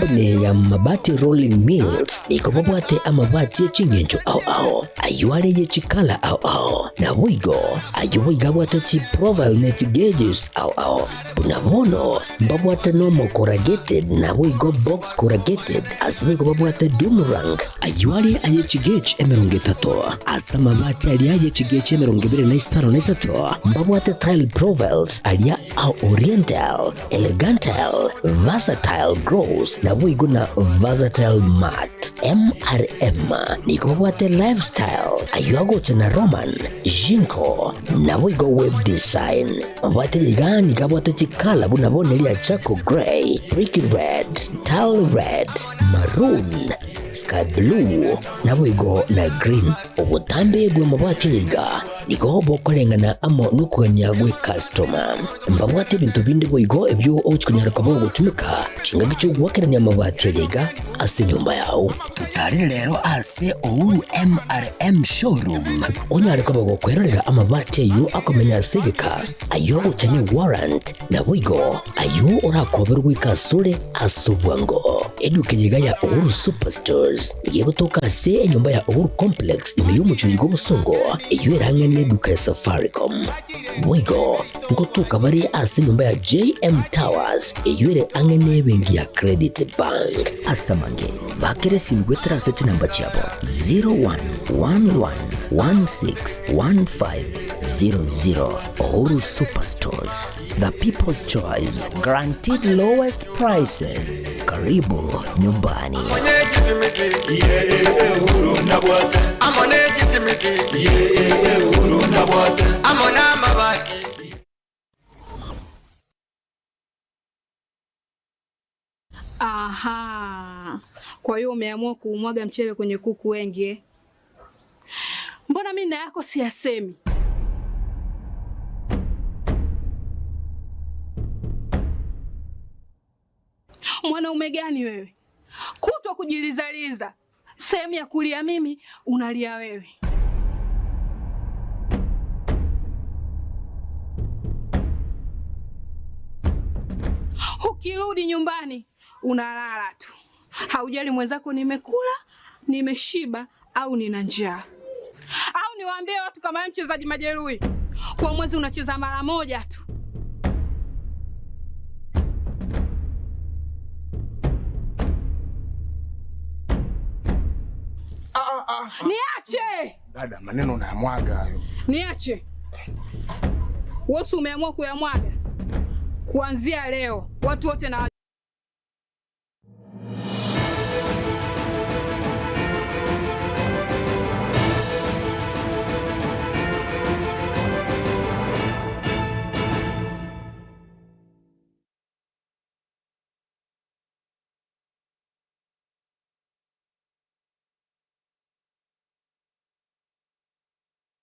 Ekampuni ya Mabati Rolling Mills nigo babwate amabati e ching'encho ao ao, ayio are ye chikala ao ao, naboigo ayio boigo abwate chiprofile ne chigauges ao ao. Buna bono mbabwate normal corrugated naboigo box corrugated, ase boigo babwate doom rank, ayio are aye chigauge 30, ase amabati aria aye chigauge 25, mbabwate tile profiles aria a Oriental, Elegantal, Versatile Gross, naboigo na Versatile Matte. MRM nigo babwate Lifestyle, ayio agocha na Roman, Jinko, naboigo Web Design. Babwate iga nigo abwate chikala buna bono eria Charcoal Grey, Brick Red, Tile Red, Maroon, Sky Blue, naboigo na Green. Obotambe bw'amabati aya iga nigo bokoreng'ana amo nokogania gw'ekastoma. Mbabwate ebinto binde boigo ebio ogochia konyara koba ogotumeka chingaki chi'ogoakerania amabati aya iga ase enyomba yao. Totarere rero ase Uhuru MRM Showroom onyare koba gokwerorera amabati ayio akomenya ase egeka, ayio agocha ne warrant, naboigo ayio orakoberwe goika asore ase obwango. Eduka eye iga ya Uhuru Superstores nigo egotoka ase enyomba ya Uhuru Complex ime y'omochie oiga obosongo, eyio ere ang'e neduka ya Safaricom. Boigo ngotoka bare ase enyomba ya JM Towers eyio ere ang'e nebenki ya Credit Bank. Ase amange, bakera esimi goetera ase chinamba chiabo 0111161500. Uhuru Superstores, the people's choice, guaranteed lowest prices. Karibu nyumbani. Aha. Kwa hiyo umeamua kuumwaga mchele kwenye kuku wengi eh? Mbona mimi na yako siyasemi? Mwanaume gani wewe? Kutwa kujilizaliza, sehemu ya kulia mimi unalia wewe. Ukirudi nyumbani unalala tu, haujali mwenzako nimekula, nimeshiba au nina njaa. Au niwaambie watu kama wewe mchezaji majeruhi, kwa mwezi unacheza mara moja tu. Niache! Dada, maneno unayamwaga hayo. Niache. Wewe si umeamua kuyamwaga? Kuanzia leo watu wote na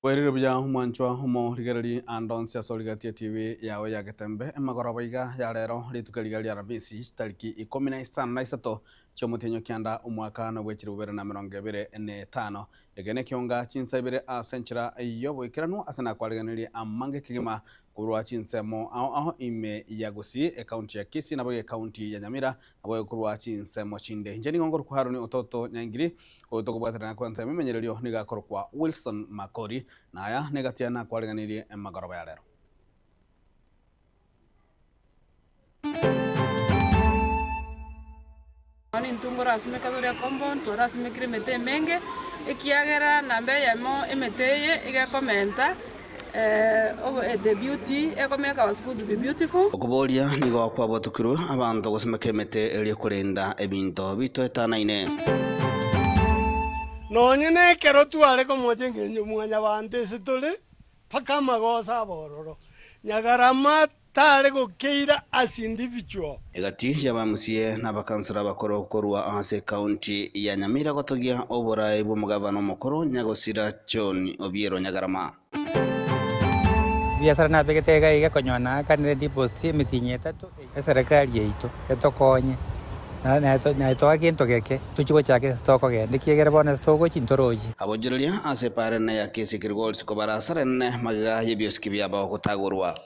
Bwairire buya omwanchwa omorigereria ande onsi ase origetie TV yao ya Getembe emagoroba iga ya rero rituko riga ria Aramisi chitariki ikomi na isano na isato chiomotienyi okianda omwaka nobwe chilifu bibere na emerongo ebere na etano. Eke nekionga chinsa ibere ase enchera yoboikeranu ase nakwarigenerie amange kegima korwa chinsemo ao ao ime ya Gusii, ekaunti ya Kisii nabo ekaunti ya Nyamira nabo korwa chinsemo chinde. Inche nigo nkorokwa Haroni Ototo Nyaingiri oyo tokobwaterana kwansa ememenyererio nigo akorokwa Wilson Makori naya negatia nakwariganirie emagoroba ya rero. Bono intwe nkorasimeka tore compound, twarasimekire emete emenge, ekiagera namba eyemo emete eye iga ekomenta the beauty, ekomeka our school to be beautiful. Okoboria nigo kwabotokirwe abanto gosimeka emete erio korenda ebinto bitoetanaine. Nonye nekero tware komocha engencho mwanyabanto ase tore, mpaka amagoso abororo. Nyagarama tare gokeira as individual. Egati y'abamusie na abakansora abakoro korwa ase ekaunti ya Nyamira gotogia oboraai bw'omogavana omokoro Nyagosira John Obiero Nyagarama. Ebiasara nabegete iga iga konyora naakanire deposit emitinyi etato eserekari yaito etokonye naye toa gento geke tochie gochaka ase tokogenda ekiagera bono ase togochia ntorochi. Abonchoreria ase eparene ya Kisii Kilgoris kobarasarene magega y'ebiosiki biabo gotagorwa.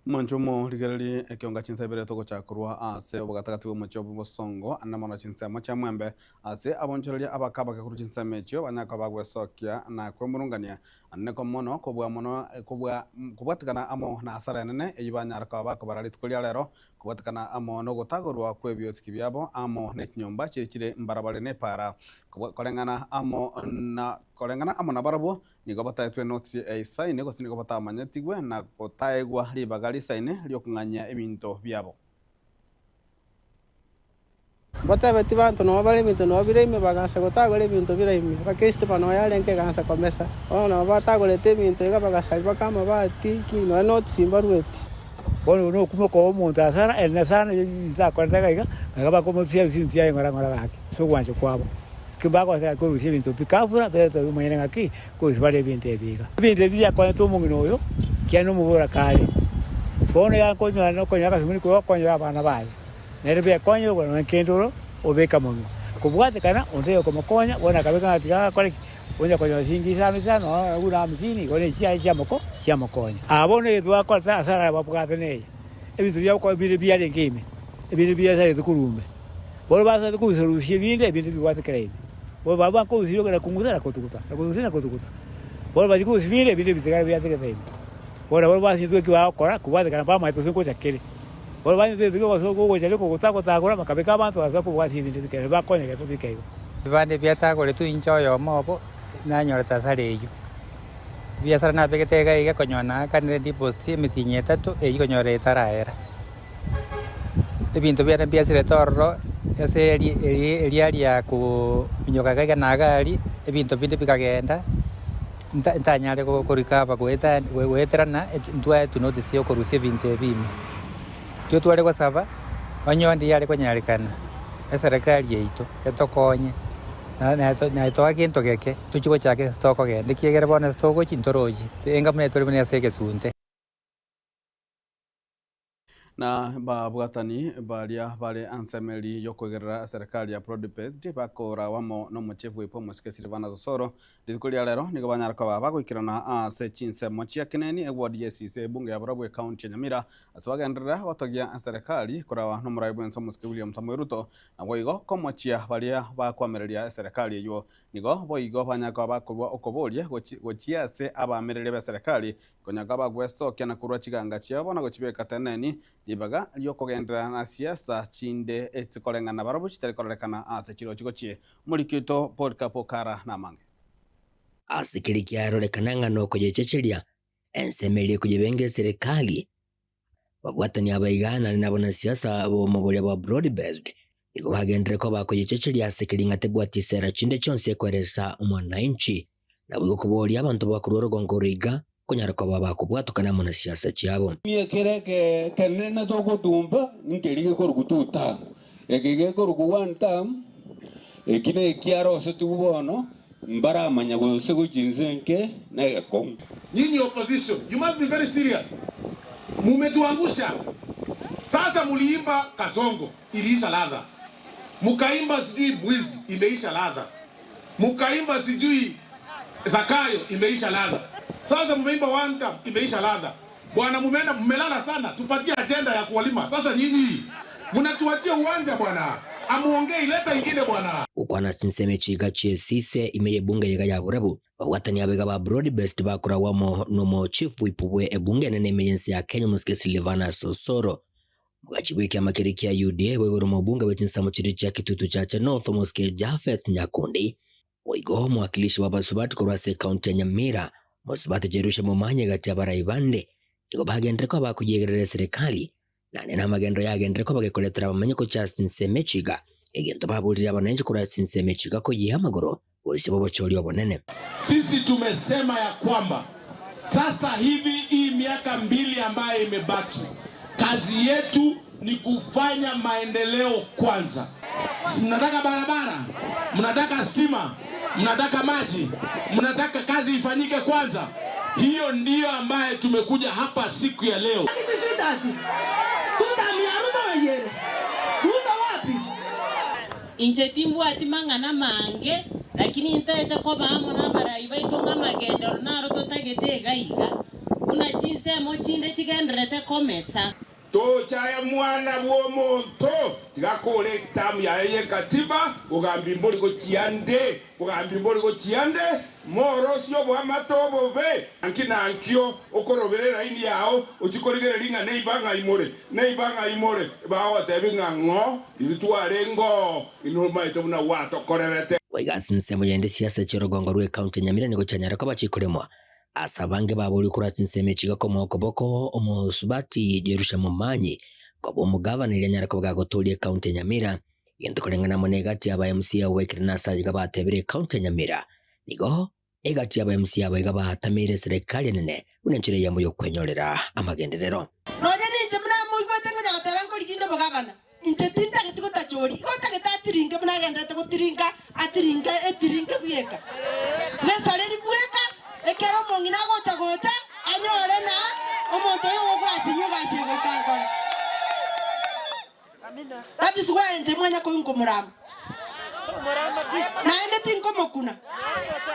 Omonche omorigererie ekionga chinsa ibere togochaka korwa ase obogatagati bw'omochie o Bosongo ande mono chinsemo chia Mwembe ase abonchoreria abaka abake korwa chinsemo echio banyaka bagwesokia na kwemurungania ande mono kobua mono kobua kobwatikana amo na hasara enene eyio banyara koba bakobara rituko ria rero kobwatikana amo na ogotagorwa kwa ebiosiki biabo amo na echinyomba chiri chire mbarabare na epara koreng'ana amo na koreng'ana amo na barabwo nigo bataetwe notice eisaine gose nigo batamanyetigwe na gotaegwa ribaga risaine riokong'anyia ebinto biabo. Batebeti banto nabo bare ebinto nabo biraime bagansa gotagora ebinto biraime. Bakristo bano yarenge egansa komesa. Bono nabo batagorete ebinto iga bagasari bakamabati ki nonya notice mbarueti. Bono nokumoka omonto asara ene sana ntakorete iga iga iga bakomotia rusia yaye ng'ora ng'ora gaki ase ogwancha kwabo. Ki bagosa korusia ebinto pi kafura bereta omanyene ng'aki korusia bare ebinto ebi iga. Ebinto ebi biakonyete omong'ina oyo kiani omobora kare. Bono yakonyora nokonyora akasumuni kogokonyera abana baye. Nere biakonyire nonya kende oro obeka monwa. Kobwatekana onde okomokonya bono akabeka ng'a tiga akore ki onya konyora shilingi isano isano buna hamsini igo na echiaye chiamoko chiamokonya. Aa bono etwakorete asara babwate neye ebinto biagokonya bire biarenge ime ebinde biasarete korwa ime. Bono basarete korusia ebinde ebinde bibwate kera ime. Bono baba bakorusia na kung'usa na kotuguta na korusia na kotuguta. Bono bachi korusia binde ebinde bitigara biatigete ime. Bono nabo basintwe eki bagokora kobwatekana bamaete gose ngocha kere. Bono banyete gocha koguta gotagora bakabeka abanto ase kobwatia ebinto bikere bakonyegete bikeigo. Bibande biatagoretwe inche oyomo obo nanyorete asara eywo. Biasara nabegete iga iga konyora naakanire deposit emitinyi etato eywo konyora etaraera. Ebinto biane mbiasirete ororo ase eri eria ria kominyoka iga iga na iga aria ebinto binde bikagenda ntanyare korecover goeterana ntwaetwe notice ya okorusia ebinto ebi ime. Intwe tware gosaba onye onde yare konyarekana eserekari yaito etokonye naye toa gento geke tochi gochaka ase tokogenda ekiagera bono ase togochi ntorochi enga buna tore buna ase egesunte. Na babwatani baria bare ansemeri yokoegerera serikali ya Broad-Based bakora wamo nomochefu wipo omosike Silvanus Osoro rituko ria rero nigo banyara koba bagoikerana ase chinsemo chia Kineni eward ya Esise ebunge ya Burabwo ekaunti ya Nyamira ase bagenderera gotogia serikali korawa nomorai bwense omosike William Samoei Ruto na boigo komochia baria bakwamereria eserikali eywo nigo boigo banyara koba bakorwa okoboria gochia ase abamereria ba serikali konyaka bagwesokia na korwa chiganga chiabo na gochibeka teneni ribaga riokogenderera na siasa chinde echikoreng'ana barabwo chitari kororekana ase chirochi gochie omorikito Paul Kapokara namange. Ase keri kiarorekana ng'a nokoyechecheria ensemerie koyebenga eserikali babwatani abaigana na abanasiasa bomoboria bwa Broad-Based nigo bagendere koba koyechecheria ase keri ng'a tebwati sera chinde chionsi ekoeresa omwananchi nabo igo koboria abanto bakorwa orogongo oroiga konyara koba bakobwatokana amo na siasa chiabo. Kere kenene togotumba nkeri gekorugu two term eke gekorugu one term eki na ekiarosetiwu bono mbaramanya gose gochinse nke na egekong'u. Nyinyi opposition, you must be very serious. Mumetuangusha. Sasa muliimba Kasongo, iliisha ladha. Mukaimba sijui mwizi, imeisha ladha. Mukaimba sijui Zakayo, imeisha ladha. Sasa mumeimba one term, imeisha ladha. Bwana, mumeenda mmelala sana, tupatie agenda ya kuwalima. Sasa nyinyi mnatuachia uwanja bwana, amuongei, leta ingine bwana. Gukwana chinsemo chiga chiesise ime yebunge yiga ya Burabu babwatani abega ba Broad-Based bakorawamo nomo chief whip bwe ebunge enene ime yensi ya Kenya omosike Silvanus Osoro mugachi bwe kiama keri kia UDA bwegoro mobunge bwe chinsemo chiri chia Kitutu Chache North omosike Japhet Nyakundi oigo mwakilishi wa basubati korwa ase ekaunti ya Nyamira mosubati Jerusha Momanye gati abarai bande nigo bagendere ko bakuyegerera serikali nane namagendo yagendere ko bagekoretera bamenye ko Justin Semechiga egento baburire abananchi korwa Semechiga ko yiha amagoro boise bobochori obonene. Sisi tumesema ya kwamba sasa hivi hii miaka 2 ambayo imebaki, kazi yetu ni kufanya maendeleo kwanza. Si mnataka barabara, mnataka stima, mnataka maji, mnataka kazi ifanyike kwanza. Hiyo ndiyo ambaye tumekuja hapa siku ya leo. Inche timbwati mang'ana mange lakini ntaete koba amo na abarai baito ng'a amagendero naro totagete iga iga. Buna chinsemo chinde chigendererete komesa. Tochaya mwana bw'omonto, tiga akore etamu yaye y'ekatiba, bogambi mbori gochia nde, bogambi mbori gochia nde, morosie oboamate obobe. Naki nankio okorobera eraini yao, ochie korigereria ng'a neiba ng'ai more, neiba ng'ai more, bagogotebia ng'a ng'o, intwe twarenge oo, inwe omaete buna gwatokorerete. Goika ase ensemo yende siasa chi'orogongo rw'ecounty ya Nyamira nigo chianyara koba chikoremwa. Ase abange baboria korwa ase ensemo echi igakomoa okoboko omosubati Jerusha Momanyi koba omogavana erio anyare koba gagotooria ecounty ya Nyamira. Egento koreng'ana amo negati aba MCA abwo baikire nase ayio iga batebire ecounty ya Nyamira nigo egati aba MCA abo iga batameire eserekari enene buna enchera eyemo yokwenyorera amagenderero. Nonya ninche buna moigwete ngonya goteba nkorigia inde obogavana, inche tintageti gotacha oria. Igo ntagete atiringe buna agendererete gotiringa, atiringe etiringe bweka. Resareri bweka, ekero omong'ina agocha gocha, anyore na omonto oyo ogwasinywa egasi egoika nkore. That is why inche mwanya koigwa nkomorama, naende tinkomokuna,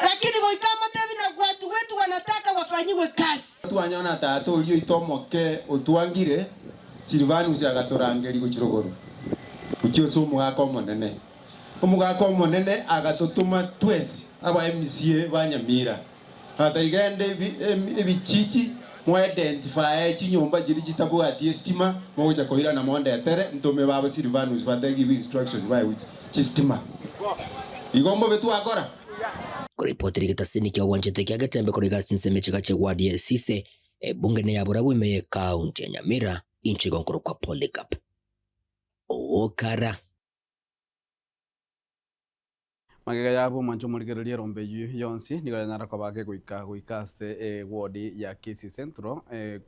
lakini goika amotebi na watu wetu wanataka wafanyiwe kazi. Twanyona tata oria oito omoke otwangire, Silvanus agatorangeria gochia rogoro, gochia ase omogaka omonene. Omogaka omonene agatotoma twensi aba MCA ba Nyamira, agatari genda ebichichi moidentifye chinyomba chiria chitabwati estima, mogocha koirana mondetere, ntome baba Silvanus bategiwe instructions baegwe chistima. Igo mbobe twakora. Koripoti rigetasini kia obwanchete kia Getembe korwa iga ase ensemo echiga chia ward ya Esise, ebunge neya Burabwo ime ye county ya Nyamira, inche igo nkorokwa Polycarp Owokara. Magega yabo omwancho omorigereria erombe eyio yonsi nigo yanyara koba gegoika goika ase ewodi ya Kisii Central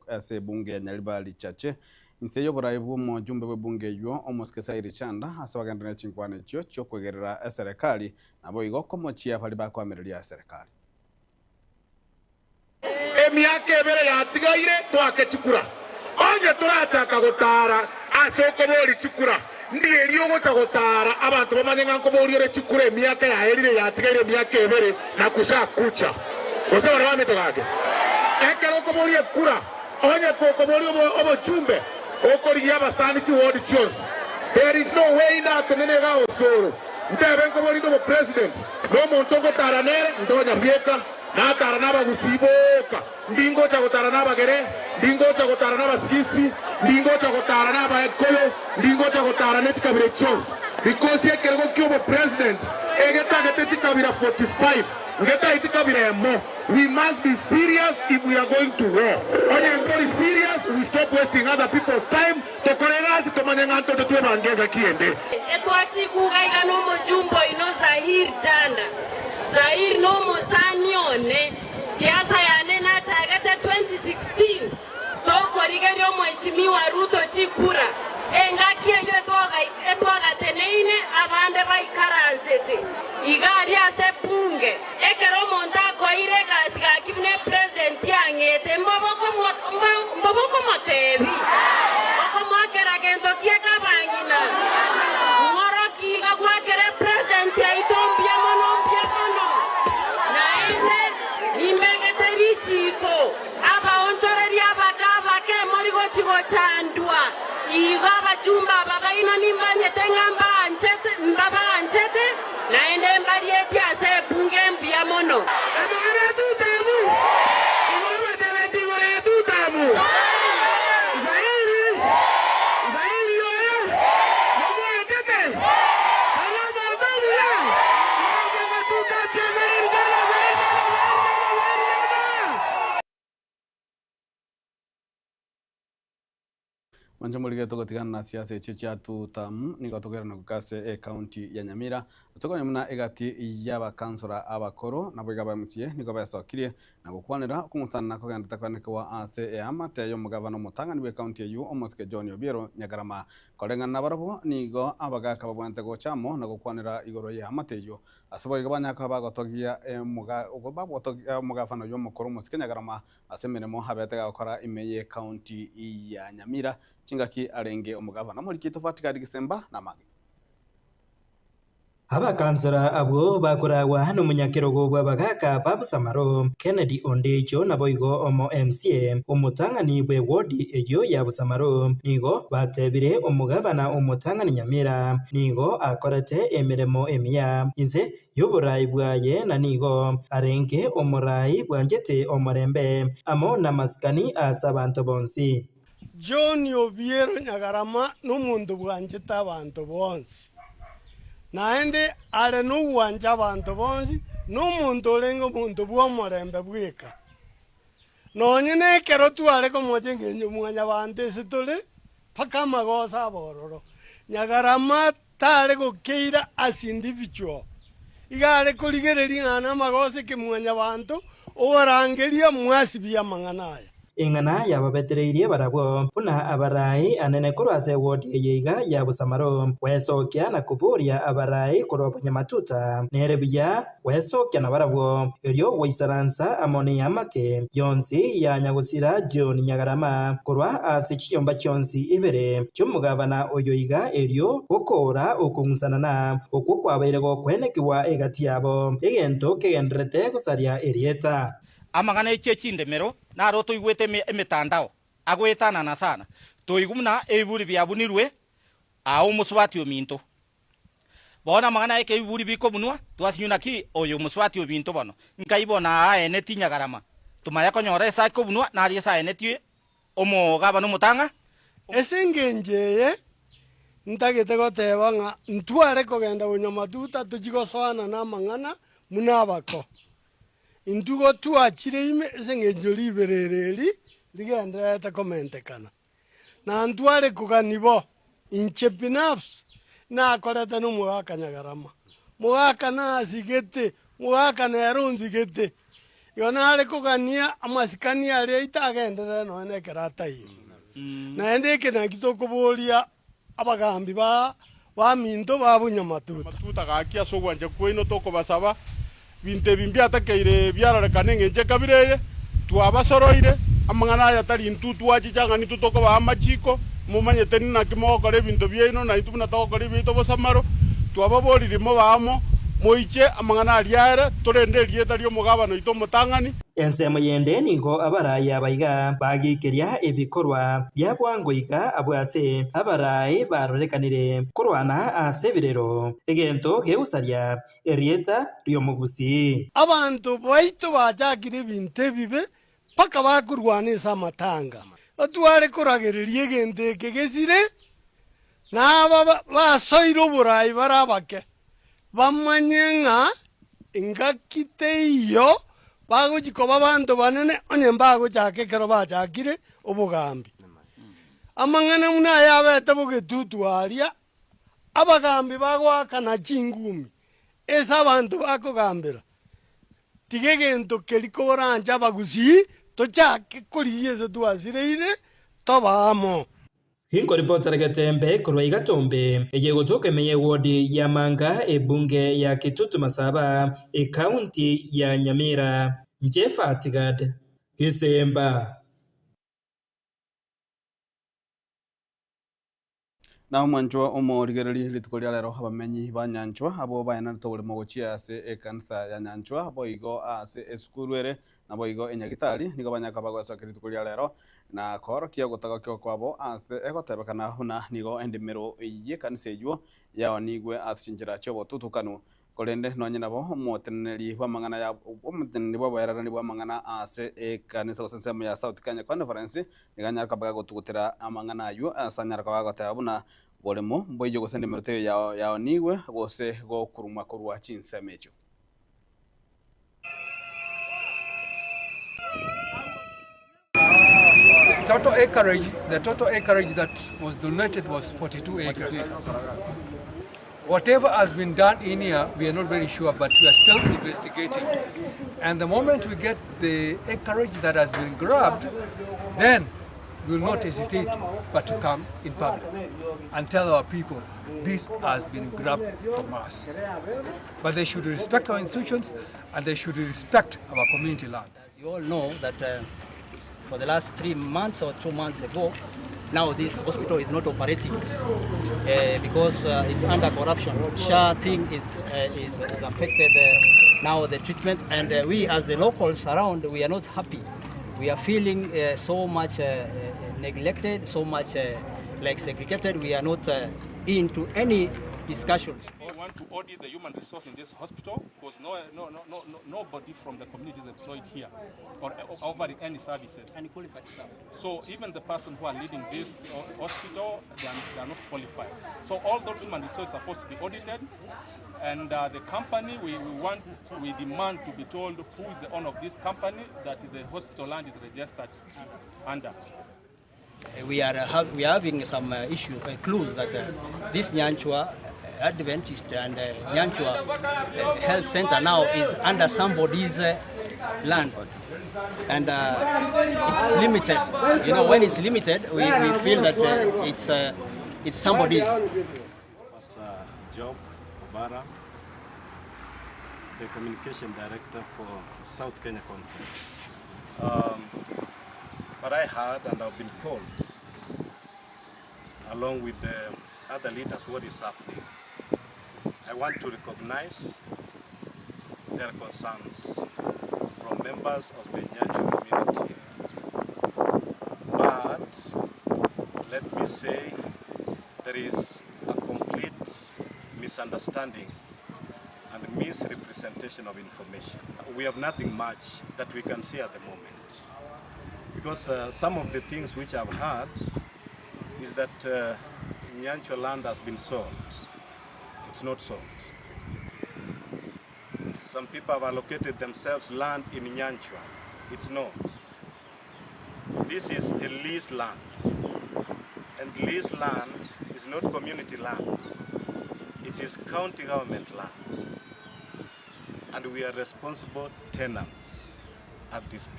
ase ebunge ya Nyaribari Chache inse y'oborai bw'omojumbe bw'ebunge eyio omosike Sairi Chanda ase bagenderere chinkwana echio chi'okwegerera eserekari naboigo komochia baria bakoamereria eserekari. Emiaka ebere yatigaire toake chikura. Onye torachaka gotaara ase okoboria chikura, ndieri ogocha gotaara abanto bamanye ng'a nkoboria ore chikura emiaka yaerire yatigaire emiaka ebere na kusakucha. Gose baria bamito gake. Ekero okoboria ekura, onye kokoboria obochumbe, okorigia abasani chiward chionsi. There is no way ndatenene igaa Osoro ntebe nkoboria inde obopresident, nomonto ngotaara nere, ntonya bweka. Natara nabagusii boka, ndingocha gotara nabagere, ndingocha gotara nabasigisi, ndingocha gotara nabaekoyo, ndingocha gotara ne chikabira echi chionsi. Because ekerogo ki'obopresident egetagete chikabira 45, ngetaeti kabira emo. We must be serious if we are going to war. Onye ntori serious, we stop wasting other people's time, tokore egasi tomanye ng'a ntoche twebange engaki ende. Etwachikuga iga nomojumbe oino Zahir Janda. Zahir nomosani one. Siasa yane nachagete 2016 tokorigeria omweshimiwa Ruto chikura. Engaki eyio etwagateneine abande baikaransete iga aria ase bunge. Ekero omonto akoeire egasi gaki buna epresident ang'ete, mbobe okomotebi, okomoakera gento ki ekabang'ina? Ng'oroki iga gwakera epresident yaito mbuya mono mbuya mono. Naende nimbegete richiko, abaonchoreria abake abake mori gochi gochandwa. Igo abachumba aba baino nimbanyete ng'a mbaanchete, mbabaanchete. Naende mbarietie ase ebunge mbuya mono. Mwanche morige togotigana na siasa echio chia tutamu nigo tokoirana goika ase ecounty ya Nyamira tokonye buna egati y'abakansora abakoro naboigo aba MCA nigo besokirie na gokwanera okong'usana kogenderete koenekewa ase eamate y'omogavana omotang'ani bw'ecounty eyio omosike John Obiero Nyagarama. Koreng'ana nabarabwo nigo abagaka babwenerete gocha amo na gokwanera igoro y'eamate eyio ase boigo banyare koba bagotogia omogavana oyio omokoro omosike Nyagarama Ase emeremo abete gagokora ime y'ecounty ya Nyamira chingaki arenge omogavana. Omoriki Tofati Gadi Gisemba namage. Abakansora abwo bakoragwa nomonyakerogo bw'abagaaka ba Busamaro, Kennedy Ondicho naboigo omo MCA omotang'ani bw'ewodi eyio ya Busamaro nigo batebire omogabana omotang'ani Nyamira nigo akorete emeremo emiya inse y'oborai bwaye na nigo arenge omorai bwanchete omorembe amo namasikani ase abanto bonsi. John Obiero Nyagarama nomonto bwanchete abanto bonsi, naende are nogwancha abanto bonsi, nomonto orenge omonto bw'omorembe bweka. Nonye nekero tware komocha engencho mwanyabanto ase tore, mpaka amagoso abe ororo. Nyagarama tare gokeira as individual, iga are korigereria ng'a namagoso eke mwanyabanto, obarangeria mwasibia amang'ana aya. Eng'ana yababetereirie barabwo buna abarai anene korwa ase ewodi eye iga ya Busamaro, gwesokia na koboria abarai korwa bonyamatuta, nere buya gwesokia nabarabwo, erio gwaisaransa amo neamate yonsi ya nyagosira John Nyagarama korwa ase chinyomba chionsi ibere chi'omogabana oyo iga erio gokoora okong'usanana okwo kwabaire gokwenekigwa egati yabo, egento kegendererete gosaria erieta. Amang'ana echie chindemero naro toigwete emetandao agoetanana sana, toigwa buna ebiburi biabunirwe aa omosubati ominto. Bono amang'ana aya ekero ebiburi bikobunwa, twasinywa naki oyo omosubati ominto bono nkai bono aa aeneti nyagarama, tomanya konyora ase akobunwa naria ase aeneti omogabana omotang'a. Ase engencho eye ntagete goteba ng'a ntware kogenda bonyamatuta tochie gosoana namang'ana buna abako. Intwe igo twachire ime ase engencho riberera eri rigendererete komentekana, na ntware kogania bo, inche binafsi nakorete nomogaka Nyagarama, mogaka nasigete, mogaka nere onsigete, igo nare kogania amasikani aria aito agenderere nonya na ekero ataiyo. Naende eke naki tokoboria abagambi ba baminto ba bonyamatuta. Amatuta gaki ase ogwancha kwaino tokobasaba, binto ebi mbiatakeire biarorekane engencho ekabira eye, twabasoroire, amang'ana aya tari intwe twachicha ng'a nintwe tokobaa amachiko, momanyete naki mogokora ebinto biaino na intwe buna togokora ebiaito bosamaro, twababoririe mobe amo, moiche amang'ana aria aere, torende erieta ri'omogabana oito omotang'ani. Ensemo yende nigo abarai aba iga bagiikeria ebikorwa bia bwango iga abwo ase abarai barorekanire korwana ase ebirero, egento gegosaria erieta ri'omogusii. Abanto baito bachakire ebinto ebibe mpaka bakorwana ase amatanga. Batware koragereria egento eke gesire, na aba basoire oborai bare abake, bamanye ng'a engaki teiyo bagochia koba abanto banene onye mbagochaka ekero bachakire obogambi. Amang'ana buna aya abete bogetutu aria, abagambi bagoakana chingumi ase abanto bakogambera, tiga egento keria koranche abagusii tochake korigia ase twasireire tobe amo. Inkoripotera Getembe korwa Igatombe, eye egotoka ime y'ewodi ya Manga, ebunge ya Kitutu Masaba, ekaunti ya Nyamira. Inche Fatigad Gisemba. Na omwanchwa omorigererie rituko ria rero abamenyi ba Nyanchwa abwo baenanete oboremo gochia ase ekanisa ya Nyanchwa boigo ase esukuru ere naboigo enyagitari nigo banyaka bagoesokia rituko ria rero na koorokia ogotagokigwa kwabo ase egotebekana buna nigo endimero y'ekanisa eywo yaonigwe ase chinchera chi'obotutukanu. Korende nonye nabo omoteneneri bw'amang'ana ya omoteneneri bw'oboererani bw'amang'ana ase ekanisa gose ensemo ya South Kenya Conference nigo anyare koba gagotugutera amang'ana aywo ase anyare koba agoteba buna boremo mboiyo gose endimero teiyo yaonigwe gose gokurumwa korwa chinsemo echio. Total acreage, the total acreage that was donated was 42 acres. Whatever has been done in here, we are not very sure, but we are still investigating. And the moment we get the acreage that has been grabbed, then we will not hesitate but to come in public and tell our people this has been grabbed from us. But they should respect our institutions and they should respect our community land. As you all know that For the last 3 months or 2 months ago, now this hospital is not operating because it's under corruption. SHA thing is affected now the treatment, and we as the locals around, we are not happy. We are feeling so much neglected, so much like segregated. We are not into any discussions. We want to audit the human resource in this hospital because no, no, no, no, no, nobody from the community is employed here or offering any services. And qualified staff. So even the person who are leading this hospital, they are not qualified. So all those human resources are supposed to be audited. And the company, we demand to be told who is the owner of this company that the hospital land is registered under. We are having some issue clues that this Nyanchwa Adventist and Nyanchwa Health Center now is under somebody's land, and it's limited. When it's limited, we feel that it's somebody's. Pastor Job Obara, the Communication Director for South Kenya Conference. But I heard and I've been called, along with the other leaders, what is happening. I want to recognize their concerns from members of the Nyanchwa community. But let me say there is a complete misunderstanding and misrepresentation of information. We have nothing much that we can say at the moment. Because some of the things which I've heard is that Nyanchwa land has been sold. It's not sold. Some people have allocated themselves land in Nyanchwa. It's not. This is a lease land. And lease land is not community land. It is county government land. And we are responsible tenants at this place.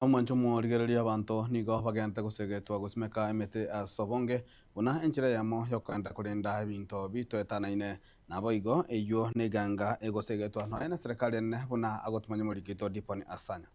Omwancho omorigereria abanto nigo bagente gosegetwa gosimeka emete ase obonge buna enchera yamo yokoenda korenda ebinto bitoetanaine nabo igo eywo neganga egosegetwa nonya na serikali ene buna agotumanya omorikito Dipon Asanya.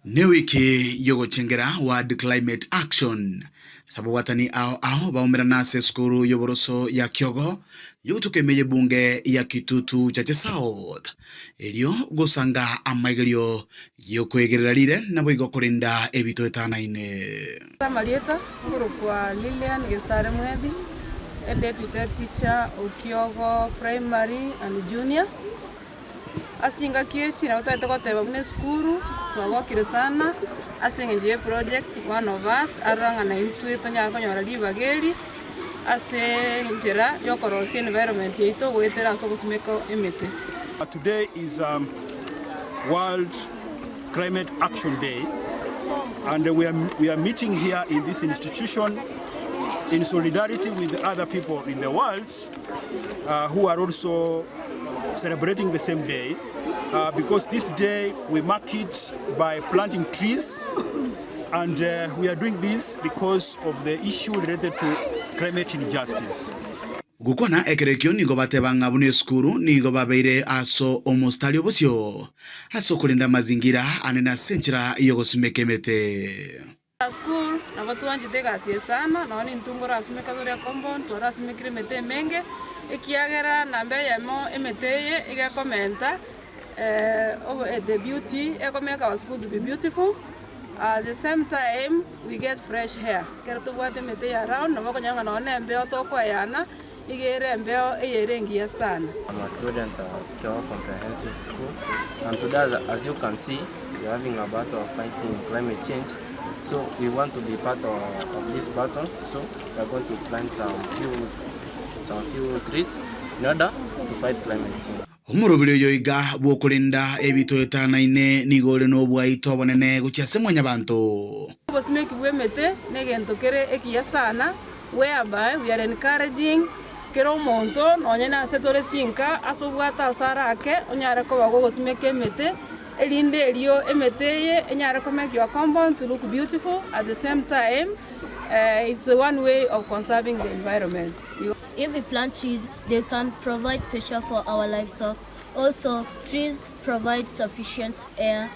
Nĩ wiki yogochengera World Climate Action sababwatani ao ao baumerana ase esukuru yoboroso ya Kiogo yogotuka bunge ya Kitutu Chache South erio gosanga amaigerio yokwegerera rire nabo igo korinda ebito etanaine. Marieta ngurukwa Lilian Gesare Mwebi, a deputy teacher Okiogo Primary and Junior. Asinga kiechi na utaete goteba buna esukuru twagokire sana ase eng'encho ya project One of Us arorang'ana intwe tonyare konyora ribaga eri ase enchera yokorosia environment yaito goetera ase ogosumeka emete. Today is World Climate Action Day, and we are meeting here in this institution in solidarity with other people in the world who are also celebrating the same day, because this day we mark it by planting trees, and we are doing this because of the issue related to climate injustice. Gukwana ekerekio nigo batebanga buna esukuru nigo babeire aso omostari obosio ase okorinda mazingira anene ase enchera yogosimeka emete. School nabo twanchete egasi eye sana nonye nintwe nkorasimeka tore compound tworasimekire emete emenge ekiagera namba eyemo emete eye igekomenta the beauty ekomeka our school to be beautiful. At the same time we get fresh air kero tobwate emete eye around nabo okonyora ng'a nonye na embeo tokoeyana igere embeo eyere engiya sana. I'm a student at Kiogo Comprehensive School, and today, as you can see, we are having a battle of fighting climate change. So we want to be part of this battle, so we are going to plant some few trees in order to fight climate change. Omorobiri oyo iga bwokorinda ebito etanaine nigo ore nobwaito obonene gochia ase mwanyabanto. Obosimeki bwa emete na egento kere ekiya sana whereby we are encouraging kera omonto nonye na ase tore chinka ase obwate ase arake onyare koba gogosimeka emete erinde erio emete eye enyare komake your compound to look beautiful. At the same time, it's one way of conserving the environment. If we plant trees, they can provide special for our livestock. Also, trees provide sufficient air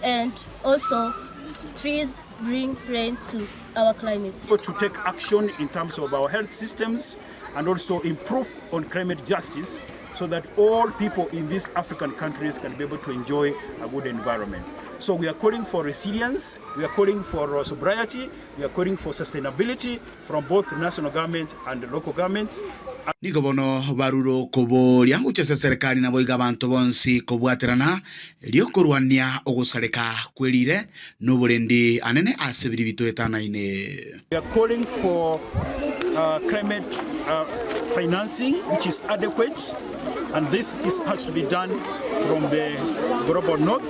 and also trees bring rain to our climate. To take action in terms of our health systems and also improve on climate justice so that all people in these African countries can be able to enjoy a good environment. So we are calling for resilience, we are calling for sobriety, we are calling for sustainability from both national government and the local governments. Nigo bono barure okoboria gochia ase eserekari naboigo abanto bonsi kobwaterana erio korwania ogosareka kwerire na oborendi anene ase biria bitoetanaine. We are calling for climate financing which is adequate and this is has to be done from the global north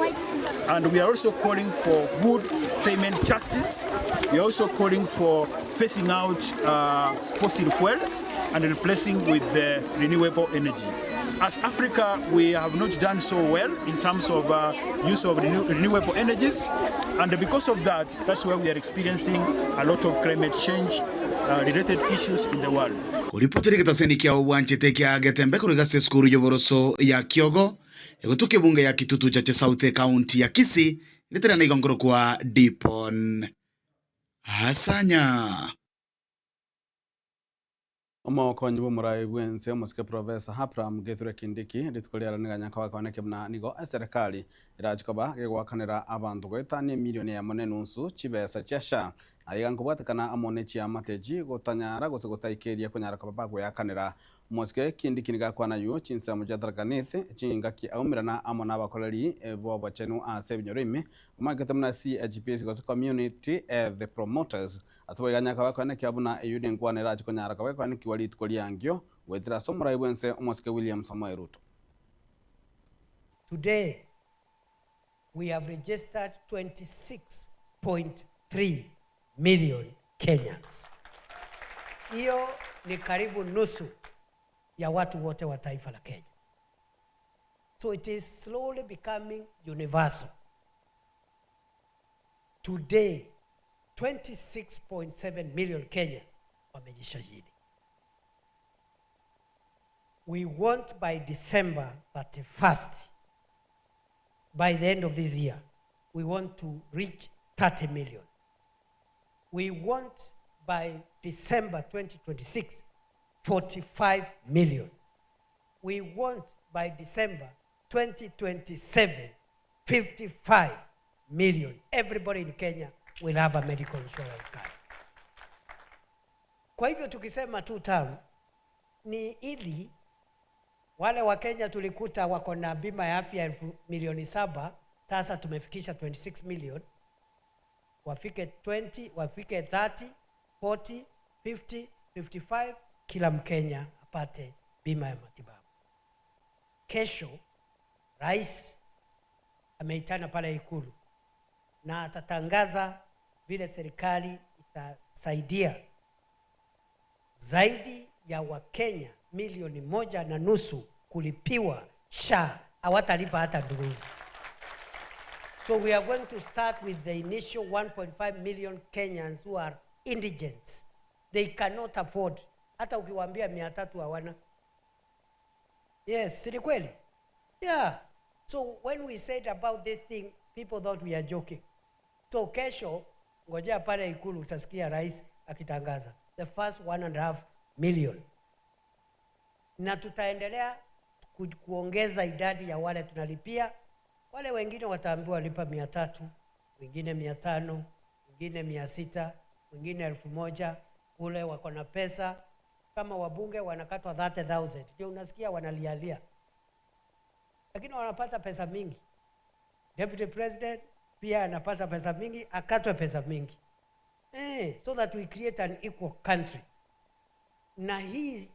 and we are also calling for good payment justice. We are also calling for phasing out fossil fuels and replacing with the renewable energy. As Africa, we have not done so well in terms of use of renewable energies, and because of that, that's why we are experiencing a lot of climate change related issues in the world. Koripotera egetaseni kia obwanchete kia Getembe korwa ase esukuru y'oboroso ya Kiogo, egotuka ebunge ya Kitutu Chache South ekaunti ya Kisii, ritera nigo nkorokwa Dipon Asanya. Omokonyi bw'omorai bw'ense omosike Professor Abraham Kithure Kindiki rituko riaro nigo anyare koba akonekia buna nigo eserekari erache koba gegoakanera abanto goetania emilioni eyemo na enusu chibesa chia SHA. Aiga nkobwatekana amo ne chiamate echi gotanyara gose gotaikeria konyara koba bagoeakanera. Omosike Kindiki nigo akwana ayio chinsemo chia Tharaka Nithi chingaki aumerana amo nabakoreri b'obochenu ase ebinyoro ime bamaikete buna CHPs gose Community Health Promoters. Ase boigo anyare koba akoenekia buna eyio nenkwana erache konyara koba ekoenekigwa rituko ri'ankio goetera ase omorai bw'ense omosike William Samoei Ruto. Today we have registered 26.3 million Kenyans. Hiyo ni karibu nusu ya watu wote wa taifa la Kenya. So it is slowly becoming universal. Today 26.7 million Kenyans wamejisajili. We want by December 31st, by the end of this year, we want to reach 30 million. We want by December 2026, 45 million. We want by December 2027, 55 million. Everybody in Kenya will have a medical insurance card. Kwa hivyo tukisema two term ni ili wale wa Kenya tulikuta wako na bima ya afya elfu milioni saba, sasa tumefikisha 26 million, wafike 20, wafike 30, 40, 50, 55, kila Mkenya apate bima ya matibabu. Kesho rais ameitana pale Ikulu na atatangaza vile serikali itasaidia zaidi ya Wakenya milioni moja na nusu kulipiwa SHA, hawatalipa hata ndururu. So we are going to start with the initial 1.5 million Kenyans who are indigents. They cannot afford. Hata ukiwaambia 300 hawana. Yes, si ni kweli? Yeah. So when we said about this thing, people thought we are joking. So kesho, ngojea pale Ikulu utasikia rais akitangaza the first 1.5 million. Na tutaendelea kuongeza idadi ya wale tunalipia. Wale wengine wataambiwa lipa 300, wengine 500, wengine 600, wengine 1000. Kule wako na pesa kama wabunge wanakatwa 30,000. Ndio unasikia wanalialia. Lakini wanapata pesa mingi. Deputy President pia anapata pesa mingi, akatwe pesa mingi. So that we create an equal country. Na hii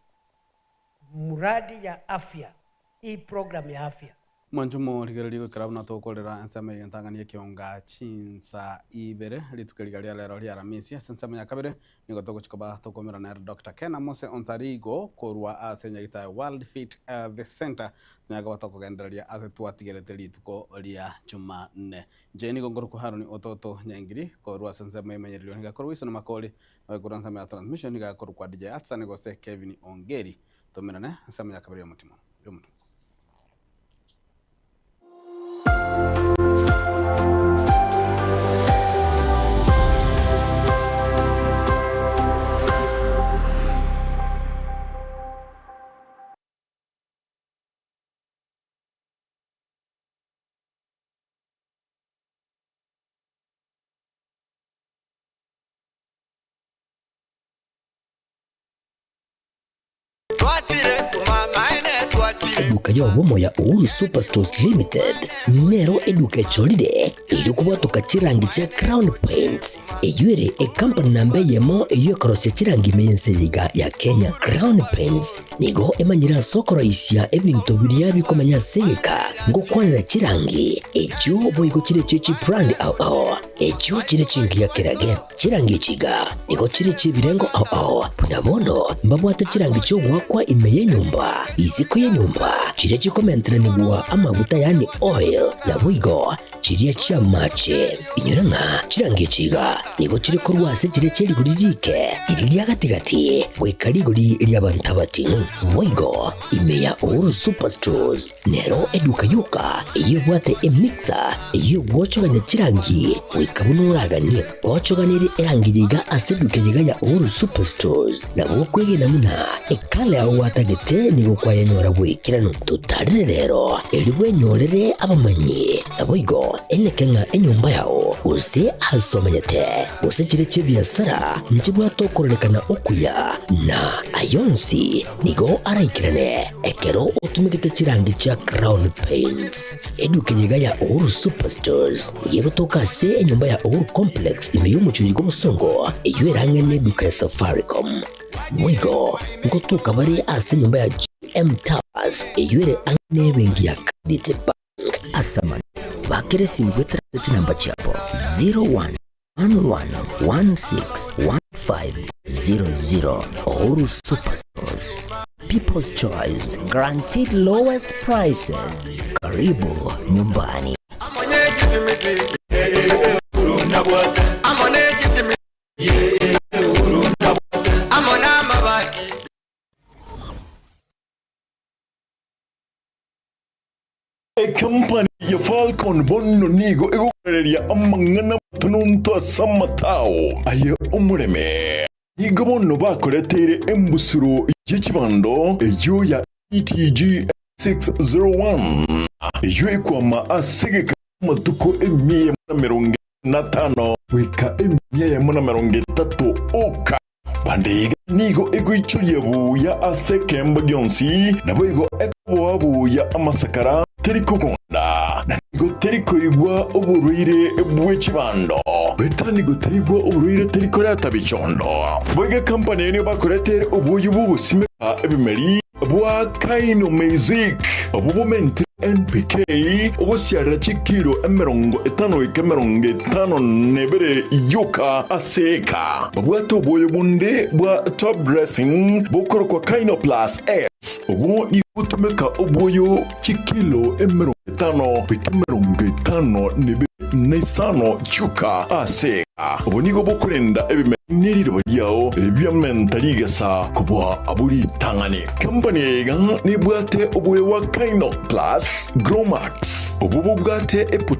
mradi ya afya, hii program ya afya. Mwanchumo rigereria goikera buna tokorera ensemo eye entang'ani ekionga chinsa ibere rituko riga ria rero ria Aramisi ase ensemo ya kabere nigo togochia koba tokomerana nere Dr. Ken Amose Onsarigo korwa ase nyagita ya World Fit the Center tonyare koba tokogendereria ase twatigerete rituko ria Jumanne. Inche nigo nkorokwa Haroni Ototo Nyangiri korwa ase ensemo emenyererio niga korwa Wilson Makori korwa ensemo ya transmission niga korwa DJ Atsan gose Kevin Ongeri tomerane ensemo ya kabere ya omotimo. Yomotuko. Eduka y'obomo ya Uhuru Superstores Limited nero eduka echorire erio kobwatoka chirangi chia Crown Paints eyio ere ecompany namba eyemo eyio ekorosia chirangi ime y'ense eye iga ya Kenya. Crown Paints nigo emanyire ase okoroisia ebinto biria bikomenya ase egeka ngokwanera chirangi echio boigo chire chie chibrand ao ao echio chire chingiya kerage. Chirangi echi iga nigo chire chi'ebirengo ao ao, buna bono mbabwate chirangi chi'ogoakwa ime y'enyomba, isiko y'enyomba, chiria chikomenteranigwa amaguta yaani oil, naboigo chiria chi'amache. Inyora ng'a chirangi echi iga nigo chire korwa ase chiria chie rigori riike, riria ria gati-gati, goika rigori ri'abanto abating'u. Boigo ime ya Uhuru Superstores Nero eduka yoka eyio ebwate emixer eyio egwochogania chirangi goika buna oraganie. Gochoganerie erangi eye iga ase eduka eye iga ya Uhuru Superstores nabo okwegena buna ekala yao gwatagete nigo kwayenyora boikeranu. Totarere rero erio bwenyorere abamanyi naboigo eneke ng'a enyomba yao gose ase omenyete gose chire chi'ebiasara nchibwate okororekana okuya na ayonsi Nigo araikerane ekero otumegete chirangi chia Crown Paints. Eduka eye iga ya Uhuru Superstores nigo egotoka ase enyomba ya Uhuru Complex ime y'omochie oyo bw'obosongo eyio erang'ane eduka ya Safaricom. Boigo ngotoka bare ase enyomba ya GM Towers eyio ere ang'e n'ebenki ya Credit Bank ase amang'ana bakere esimi goetera ase chinamba chiabo 01 11161500 Uhuru Superstores, People's Choice, guaranteed lowest prices. Karibu nyumbani. Ekampani ya Falcon bono nigo egokoreria amang'ana amatononto ase amatao aye omoreme. Nigo bono bakoreteire embusuro ye chibando eyio ya ETG 601 eyio ekwama ase egeka ki'amatuko emia eyemo na merongo ene na atano goika emia eyemo na merongo etato oka. Bande iga nigo egoichoria buya ase ekeemba gionsi, naboigo ekoboa buya amasakara, teri kogonda, na nigo teri koigwa oborwaire bwe chibando. Goetania nigo teigwa oborwaire teri koreta bichondo. Boigo ekampani eye nigo bakoretere oboyio bw'ogosimeka ebimeri bwa Kainomeizic, obwo bomentire NPK, ogosiarera chikiro 50 goika 52 yoka ase eka. Babwate obwoyo bonde bwa top dressing bokorokwa Kainoplus S, obwo nigo bogotumeka obwoyo chikilo 50 goika 52 na isano chioka ase eka. Obo nigo bokorenda ebimeri ne riroba riao biamenta rigesa kobua abwo ritang'ani. Company eye iga nebwate oboyo bwa Kaino Plus Gromax, obwo bobwate epo.